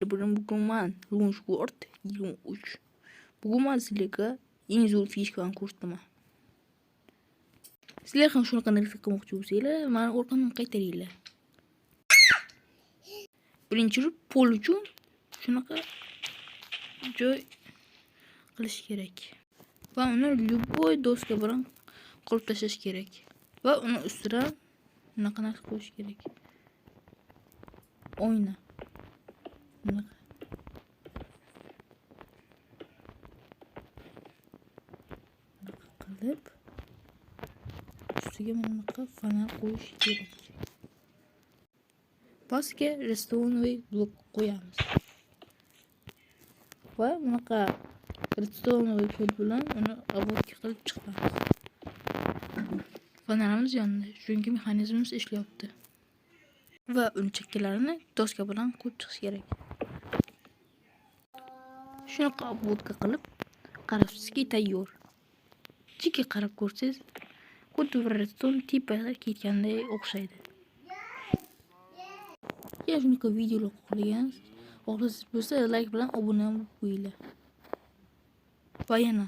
Bugun man Launchboard 23. Bugun man sizlarga eng zo'r фишка ni ko'rsataman. Sizlar ham shunaqa narsa qilmoqchi bo'lsanglar, mani orqamdan qaytaringlar. Birinchi pol uchun shunaqa joy qilish kerak. Va uni любой doska bilan qurib tashlash kerak. Va uni ustidan bunaqa narsa qo'yish kerak. Oyna. Bunaqa. Bunaqa qilib ustiga mana bunaqa fonar qo'yish kerak. Pastga redstone'li blok qo'yamiz. Va bunaqa redstone'li qo'l bilan uni обводка qilib chiqamiz. Fonarimiz yondi, chunki mexanizmimiz ishlayapti. Va uni chekkalarini doska bilan qo'yib chiqish kerak. Shunaqa обводка qilib, qarabsizki, tayyor. Chekka qarab ko'rsangiz, xuddi bir redstone tepaga ketganday o'xshaydi. Yana shunaqa videolar xohlasangiz bo'lsa, like bilan obuna bo'lib qo'yinglar. Va yana